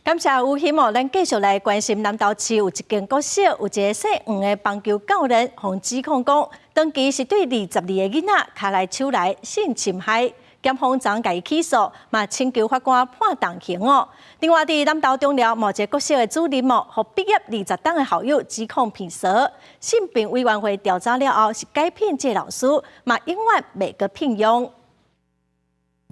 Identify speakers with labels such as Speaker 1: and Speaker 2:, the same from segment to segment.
Speaker 1: 感謝吳希望，咱繼續來關心南投市有一間國小，有一个姓黃的棒球教練，予指控講，長期是對22個囡仔跤來手來性侵害，檢方昨共伊起訴，嘛請求法官判重刑哦。另外，佇南投中寮某一个國小的主任哦，予畢業20冬的校友指控騙誣，性平委員會調查了後是解聘這个老師，嘛永遠袂閣聘用。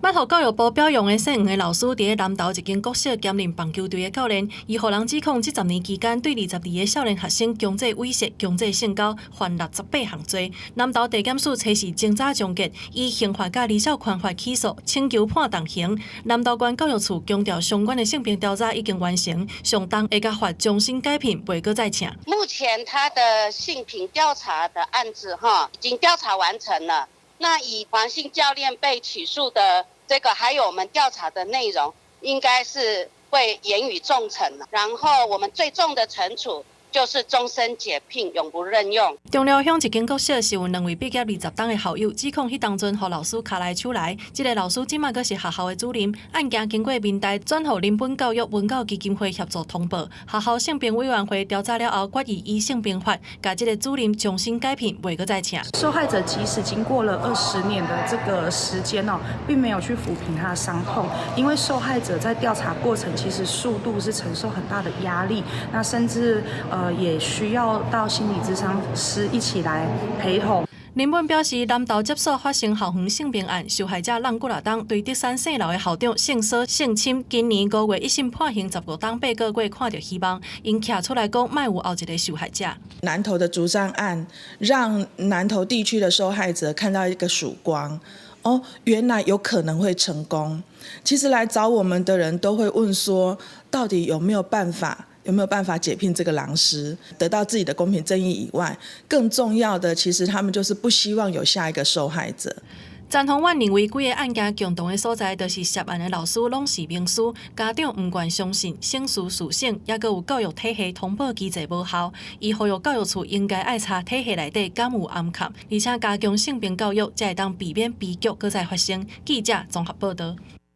Speaker 2: 捌予教育部表揚的姓黃的老師，佇咧南投一間國小兼任棒球隊的教練，伊予人指控，這10年期間對22個少年學生強制猥褻、強制性交，犯68項罪。南投地檢署初四偵查終結，以刑法佮兒少權法起訴，請求判重刑。南投縣教育處強調，相關的性平調查已經完成，上重會共罰終身解聘，袂閣再請。
Speaker 3: 目前他的性平調查的案子，哈，已經調查完成了。那以黃姓教練被起訴的這個，還有我們調查的內容，應該是會嚴以重懲。然後我們最重的懲處就是終身解聘，永不任用。
Speaker 2: 中寮鄉一間國小是有兩位畢業20冬的校友指控，彼當陣予老師跤來手來，這个老師這馬閣是學校的主任。案件經過民代轉予林本教育文教基金會協助通報，學校性平委員會調查了後，決議依性平法，共這个主任終身解聘，袂閣再請。
Speaker 4: 受害者即使經過了20年的這個時間哦，並沒有去撫平他的傷痛，因為受害者在調查過程其實數度是承受很大的壓力，那甚至也需要到心理諮商師一起來陪同。
Speaker 2: 林本表示，南投接數發生校園性平案，受害者挵幾若冬對德山姓劉的校長性騷性侵，今年5月一審判刑15冬8個月，看著希望，𪜶徛出來講，莫有後一个受害者。
Speaker 5: 南投的竹山案，讓南投地區的受害者看到一個曙光。哦，原來有可能會成功。其實來找我們的人都會問說，到底有沒有辦法？有沒有辦法解聘這個狼師，得到自己的公平正義以外，更重要的，其實他們就是不希望有下一個受害者。
Speaker 2: 陳宏遠認為，幾个案件共同的所在，就是涉案的老師攏是名師，家長毋願相信，省師事省，抑閣有教育體系通報機制無效。伊呼籲教育處應該愛查體系內底敢有暗崁，而且加強性平教育，才會當避免悲劇閣再發生。記者綜合報導。